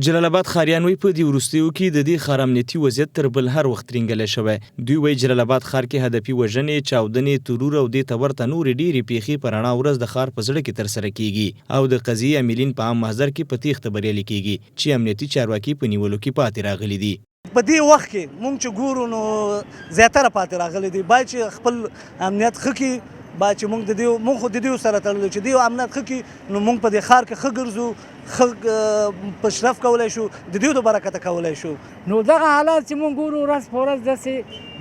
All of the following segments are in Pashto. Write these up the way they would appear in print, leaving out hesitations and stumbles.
جلال اباد ښاریان وایي، په دې وروستیو کې د دې ښار امنیتي وضعیت تر بل هر وخت ترینګلی شوی. دوی وایي، جلال اباد ښار کې هدفي وژنې، چاودنې، ترور او دې ته ورته نورې ډېرې پېښې په رڼا ورځ د ښار په زړه کې ترسره کېږي او د قضیې عاملین په عام محضر کې په تېښته بریالي کېږي چې امنیتي چارواکي په نیولو کې پاتې راغلي دي. په دې وخت کې مونږ چې ګورو نو زیاتره پاتې راغلي دي. باید چې خپل امنیت ښه کړي. باید چې مونږ د دیو، مونږ خو د دیو سره تړلي، چې دیو امنیت ښه کړي نو مونږ په دې ښار کې ښه ګرځو، ښه پشرف کولای شو، د دیو د برکته کولای شو. نو دغه حالات چې مونږ ګورو ورځ په ورځ داسې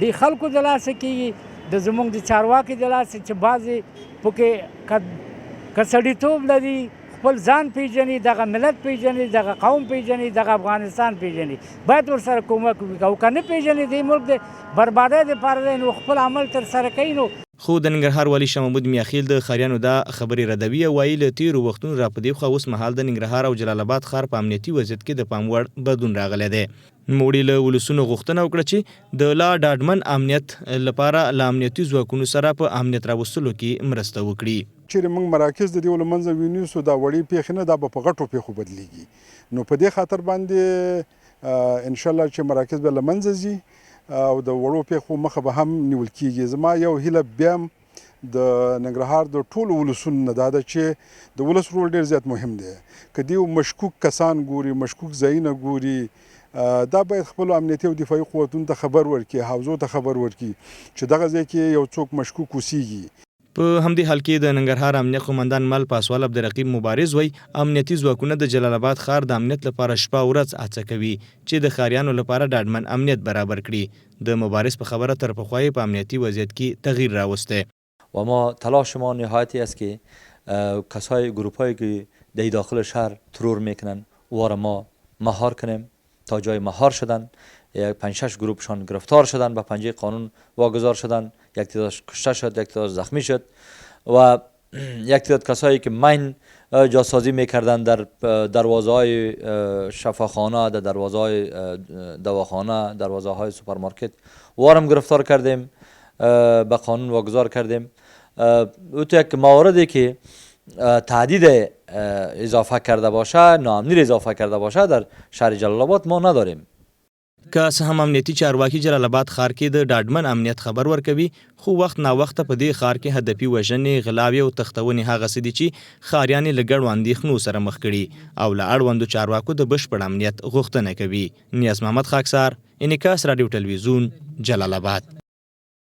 د خلکو د لاسه کېږي، د زمونږ د چارواکي د لاسه چې بعضې پکې که سړیتوب لري، خپل ځان پیژني، دغه ملت پیژني، دغه قوم پیژني، دغه افغانستان پیژني، باید ورسره کومک وکړي، او که نه پیژني، دې ملک د بربادۍ دپاره دی، نو خپل عمل ترسره کوي نو. خو د ننګرهار والي شاه محمود میاخېل د ښاریانو دا خبرې ردوي او وايي، له تېرو وختونو راپدېخوا اوس مهال د ننګرهار او جلال اباد ښار په امنیتي وضعیت کې د پام وړ بدلون راغلی دی. نوموړي له ولسونو غوښتنه وکړه چې د لا ډاډمن امنیت لپاره له امنیتي ځواکونو سره په امنیت راوستلو کې مرسته وکړي. چېرې موږ مراکز د دیو له منځه وینیسو، دا وړې پېښې نه، دا به په غټو پېښو بدلېږي. نو په دې خاطر باندې انشاءالله چې مراکز به له منځه ځي او د وړو پېښو مخه به هم نیول کېږي. زما یو هیله بیا هم د ننګرهار د ټولو ولسونو نه دا ده چې د ولس رول ډېر زیات مهم دی. که دیو مشکوک کسان ګوري، مشکوک ځایونه ګوري، دا باید خپلو امنیتي او دفاعي قوتونو ته خبر ورکړي، حوزو ته خبر ورکړي چې دغه ځای کې یو څوک مشکوک اوسیږي. په همدې حال کې د ننګرهار امنیه قوماندان مل پاسوال عبدالرقیب مبارز وایي، امنیتي ځواکونه د جلال اباد ښار د امنیت لپاره شپه او ورځ هڅه کوي چې د ښاریانو لپاره ډاډمن امنیت برابر کړي. د مبارز په خبره تر پخوا یې په امنیتي وضعیت کې تغییر راوستی. و ما تلاش ما نهایتی است که کسای گروپایی که در داخل شهر ترور میکنن اوها را ما مهار کنیم. تا جای مهار شدن، یک پنج شش گروپشان گرفتار شدن، به پنجه قانون واگذار شدن. یک تعدادش کشته شد، یک تعداد زخمی شد و یک تعداد کسایی که مین جاسازی میکردن در دروازه های شفاخانه، در دروازه های دواخانه، دروازه های سوپرمارکت، وارم گرفتار کردیم، به قانون واگذار کردیم. او تو یک مواردی که تهدید اضافه کرده باشه، ناامنی اضافه کرده باشه، در شهر جلال آباد ما نداریم. که څه هم امنیتي چارواکي جلال اباد ښار کې د ډاډمن امنیت خبر ورکوي، خو وخت ناوخته په دې ښار کې هدفي وژنې، غلاوې او تښتونې هغه څه دي چې ښاریان یې له ګڼو اندېښنو سره مخ کړي او له اړوندو چارواکو د بشپړ امنیت غوښتنه کوي. نیاز محمد خاکسار، انعکاس راډیو ټلویزیون، جلال اباد.